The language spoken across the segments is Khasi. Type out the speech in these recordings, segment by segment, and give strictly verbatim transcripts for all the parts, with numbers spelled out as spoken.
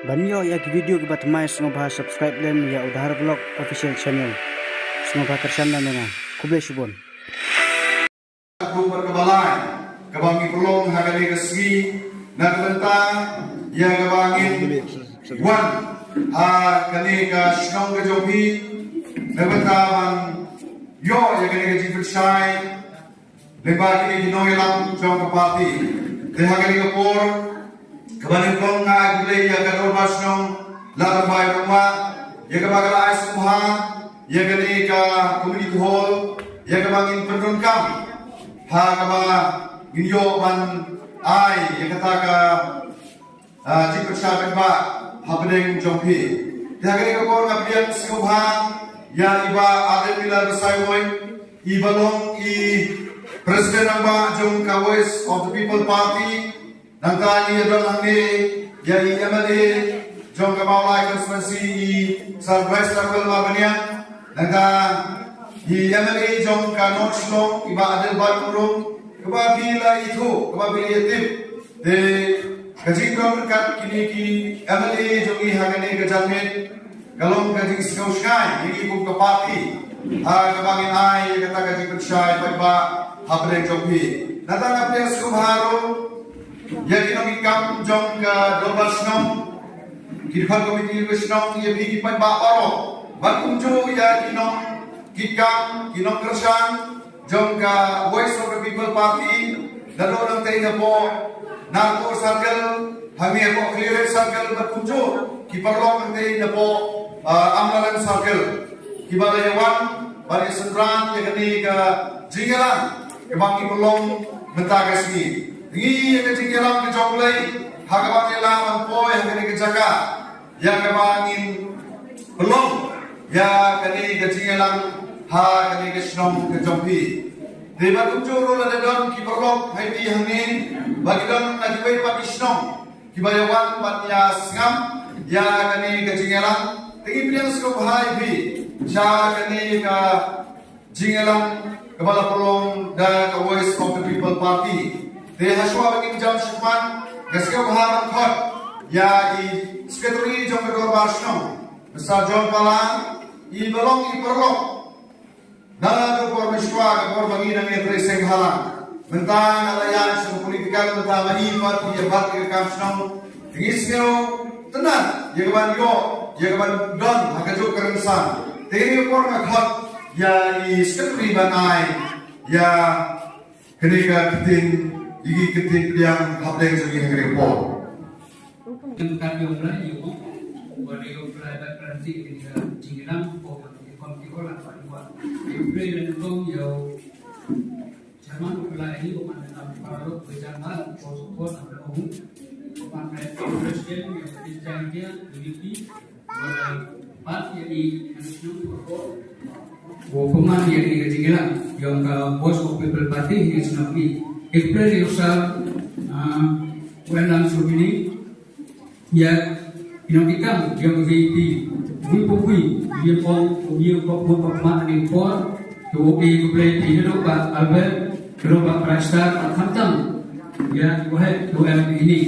Ban ïoh ïa ki video kiba thymmai sngewbha subscribe lem ïa u Dhar Vlog Official Channel. Sngewbha kyrshan lem ïa nga. Khublei shibun. Ka kum bad kaba lai kaba ngi pynlong ha kane ka sngi na ka bynta ïa kaba ngin wan ha kane ka shnong ka jong phi na ka bynta ban ïoh ïa kane ka jingpynshai lyngba kine ki nongïalam jong ka party. Te ha kane ka por kaba nyngkong nga ai khublei ïa ka Dorbar Shnong Ladrymbai Rangbah ïa kaba ka la ai sngewbha ïa kane ka community hall ïa kaba ngin pyndonkam ha kaba ngin ïoh ban ai ïa kata ka ah, jingpynshai paidbah hapdeng jong phi. Te ha kane ka por nga pdiang sngewbha ïa i Bah Ardent Miller Basaiawmoit, i ba long i President rangbah jong ka Voice of the People Party. Nangta ngi ïa don hangne ïa i M L A jong ka Mawlai constituency, i Sir Brightstarwell Marbaniang. Nangta i M L A jong ka North Shillong, i Bah Adelbert Murrung, kaba phi la ithuh, kaba phi la ïatip. Te ka jingkren ryngkat kine ki M L A jong ngi ha kane ka janmiet ka long ka jingsngew shngaiñ ïa ngi kum ka party ha kaba ngin ai ïa kata ka jingpynshai paidbah hapdeng jong phi. Nangta nga pdiang sngewbha ruh ïa ki nongkitkam jong ka Dorbar Shnong, ki dkhot komiti ka shnong, ïa phi ki paidbah baroh bad kumjuh ïa ki nongkitkam, ki nongkyrshan jong ka Voice of the People Party, naduh nangtei napoh Narpuh Circle, hangne hapoh Khliehriat Circle bad kumjuh ki paralok nangtei napoh, ah, Amlarem Circle. Kiba la ïa wan ban ïa synran ïa kane ka jingïalang kaba ngi pynlong mynta ka sngi. Ngi ïa ka jingïalang ka jong U Blei ha kaba ngi la ban poi ha kane ka jaka ïa kaba ngin pynlong ïa kane ka jingïalang ha kane ka shnong ka jong phi. Te bad kumjuh ruh lada don ki paralok ha phi hangne ba ki don na kiwei pat ki shnong kiba ïa wan ban ïa sngap ïa kane ka jingïalang, te ngi pdiang sngewbha ïa phi sha kane ka jingïalang kaba la pynlong da ka Voice of the People Party. Te ha shuwa ba ngin jam shakhmat nga sngewbha ban khot ïa i Secretary jong ka Dorbar Shnong, Mister John Pala, i ba long i paralok na ka por mynshuwa, ka por ba ngi nang ïatrei seng bhalang. Mynta nga la ïaid sha ka political, mynta ma i pat i ïa bat ïa ka kam shnong. Te ngi sngewtynnat ïa ka ban ïoh, ïa ka ban don ha kajuh ka rynsan. Te ngi por nga khot ïa i Secretary ban ai ïa kane ka ktien, ïa ki ktien pdiang hapdeng jong ngi ha kane ka por. Kan ka biang lai ïa u, wa ïa u lai ba kan ti ka jingïalang ko ka kom ki ko la ba wa. Ïa u lai la nyngkong ïa u Chairman u lai ïa u man ka para lo ko jang ba ko support na u. Ko man ka President ïa u jang dia U D P. Wa ba ïa i kan shnong ko ko. Ko man ïa i ka jingïalang ïa ka Voice of People Party ïa shnong ni. Ïa u lai ïa u sa, ah, Wendang Sumini. Ïa ki nongkitkam jong ka V P, V P, V P, ïa ko, ïa ko, ko, ko, ma, ni por, to, eh, ko, play, ïa, to, ba, Albert, to, ba, Prime Star, ba, khamtam, ïa, ko, he, to, em, ini.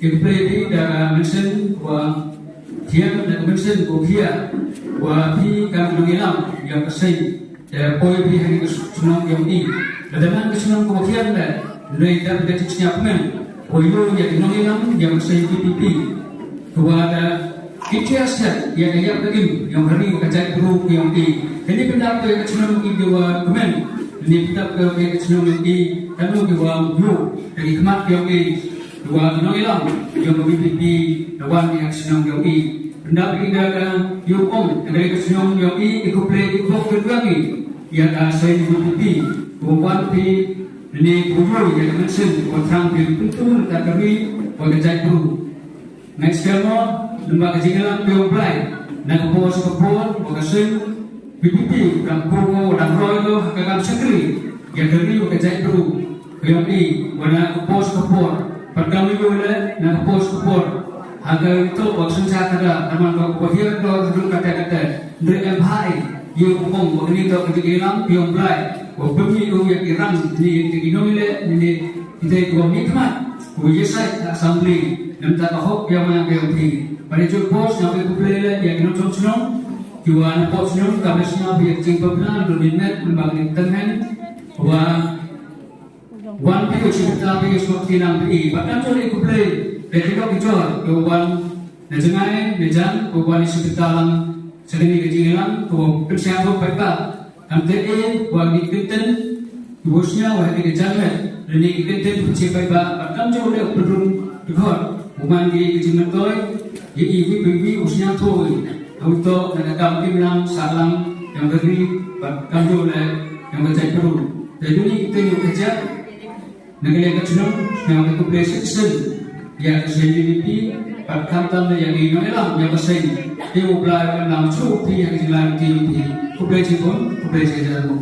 Ïa ko, play, ïa, da, mention, wa, thiam, da, mention, ko, kia, wa, phi, kam, nongïalam, ïa, ka seng. Te poi phi ha ka shnong yong i. Lada man ka shnong kaba khian leh, lei da ka jingsngew kmen. Poi ïoh ïa ki nongïalam ïa ka seng V P P. Kaba da ki thiah siat ïa ka ïap ka im yong ka ri ka jaitbru yong i. Kane pyndap ïa ka shnong i, da wa kmen. Kane pyndap ïa ka shnong yong i. Kano ki wa ïoh da ki khmat yong i. Wa nongïalam yong ka V P P, da wan ïa ka shnong yong i. Pyndap ïa ka ïoh ong, ka dei ka shnong yong i, i khublei i bok ka duang i. Ïa ka seng V P P, ko wan phi, ne ko ïoh ïa ka mynsiem, ko thrang phi pyntur ka ri, ko ka jaitbru. Next kemo, lem bad ka jingïalang yong U Blai, na ka por sha ka por, ko ka seng V P P, dang ko, dang roi ko, ha ka kam shakri, ïa ka ri, ko ka jaitbru. Ka yong i, wa na ka por sha ka por. Pat ka mih u le, na ka por sha ka por. Ha ka to, wa synshar ka da, na man ka, wa hiar ka, ka dum kata kata. Ndri em bha i, ïa u kong, wa kani to, ka jingïalang, ka yong Blai. Wa pynmih u ïa ki rang, ni, ni, ki nong le, ni, ni, kita i, wa mih khmat. Ku ïa sai ka assembly, namar ka hok ïa ma ïa phi. Bad ïa jur pos ïa phi khublei leh ïa ki nongchong shnong. Ki wan pos shnong ka bes ïa phi ïa ka jingpynbna, lada mynmiet mynba ka dei tang hen. Wa wan phi ka jingpynbna phi ïa sngewthuh nang phi. Bad kam jur ïa khublei ïa ki nongchong shnong, ki wan na jngai na jan, ki wan ïa sngewthuh lang. Sa kane ka jingïalang, ki wan pynshai ruh paidbah. Kam te e, wa ngi kyntien, ki wa sñiaw wa ha ka jingmut, lane ki kyntien ki chi paidbah, bad kam jooh leh u pynrung dkhot, u man ki ka jingmyntoi, ïa i wi pa wi u sñiaw tho wi. Hawto na ka kam imlang sahlang, ïa ka ri, bad kam jooh leh, ïa ka jaitbynriew. Te duni ki te ïa ka jait, na ka liang ka chnong, sñiaw ka khublei shisien, ïa ka seng D V P, bad khamtam leh ïa ki nongïalam, ïa ka seng, ïa u Blai, ïa ka nam shu phi, ïa ka jingïalang D V P, khublei chibun, khublei chibun.